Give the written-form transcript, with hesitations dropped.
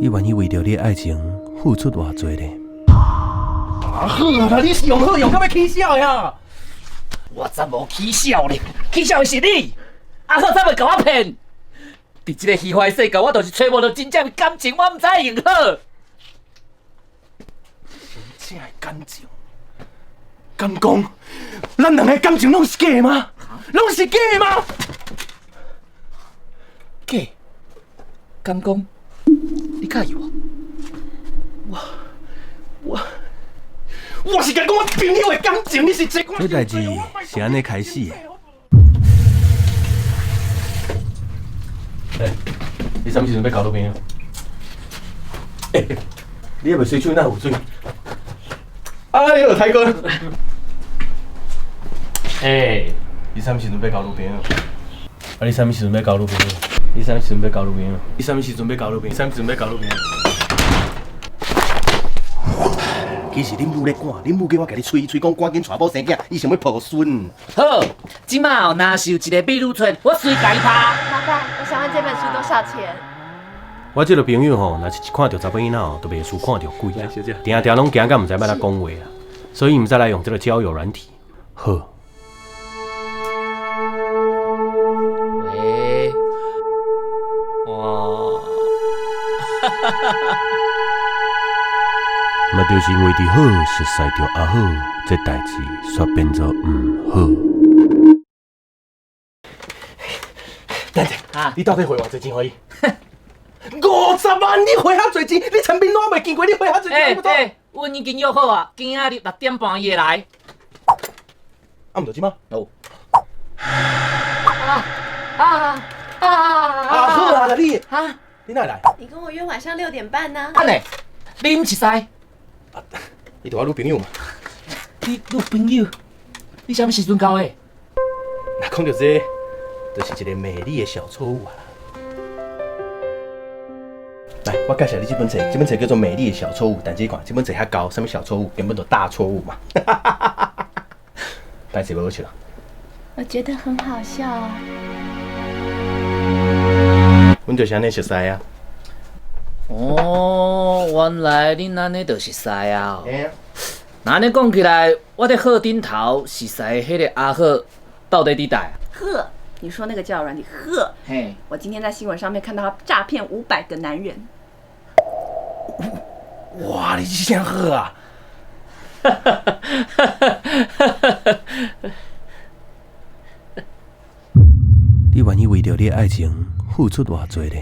你願意為著你的愛情付出偌濟呢？啊好啦，你是用好用到欲起痟呀！我才無起痟咧，起痟的是你。阿好才袂共我騙。佇這个虛幻世界，我就是揣無著真正的感情，我毋知用好。真正的感情，敢講，咱兩个感情攏是假的嗎？攏是假的嗎？假？敢講？你佮意我？我我我是共你講，我朋友的感情，你是這這代誌是按呢開始的。欸，你啥物時陣欲交女朋友？欸，你猶未洗手，哪有水？哎喲，泰哥。欸，你啥物時陣欲交女朋友？啊，你啥物時陣欲交女朋友？你啥物時陣欲交女朋友？你啥物時陣欲交女朋友？啥物時陣欲交女朋友？其實恁母咧趕，恁母叫我共你催催，講趕緊娶某生囝，伊想欲抱孫。好，這馬哦，若是有一个美女出，我隨共伊拍。老闆，我想問這本書多少錢？我這个朋友吼，若是一看著查某囡仔吼，就袂輸看著鬼啊，定定攏驚甲毋知欲按怎講話啊，所以毋知來用這个交友軟體。好。喂，哇，嘛，就是因為佇好熟似著阿好，這代誌煞變做毋好。等下，啊你到底匯偌濟錢予伊？50萬，你匯遐濟錢？你陳冰我未見過，你匯遐濟錢？欸欸，阮已經約好啊，今仔日6點半伊會來。啊，毋就這嗎？哦。啊啊啊啊好啊，你啊，你哪會來？你跟我約晚上6點半呢。按呢，你毋是師？伊就我女朋友嘛。你女朋友？你啥物時陣交的？若講著這，就是一个美麗的小錯誤啊！來，我介紹你這本冊，這本冊叫做《美麗的小錯誤》，但這款這本冊較高，啥物小錯誤，根本就大錯誤嘛！歹勢無好笑。我覺得很好笑啊。阮就是按呢熟似啊。哦，原來恁按呢就熟似啊！嘿啊。若按呢講起來，我佇好頂頭熟似彼个阿好，到底佇佗？呵，你說那個交友軟體呵？嘿，我今天在新聞上面看到他詐騙500個男人。哇，你這聲好啊！你願意為著你的愛情付出偌濟呢？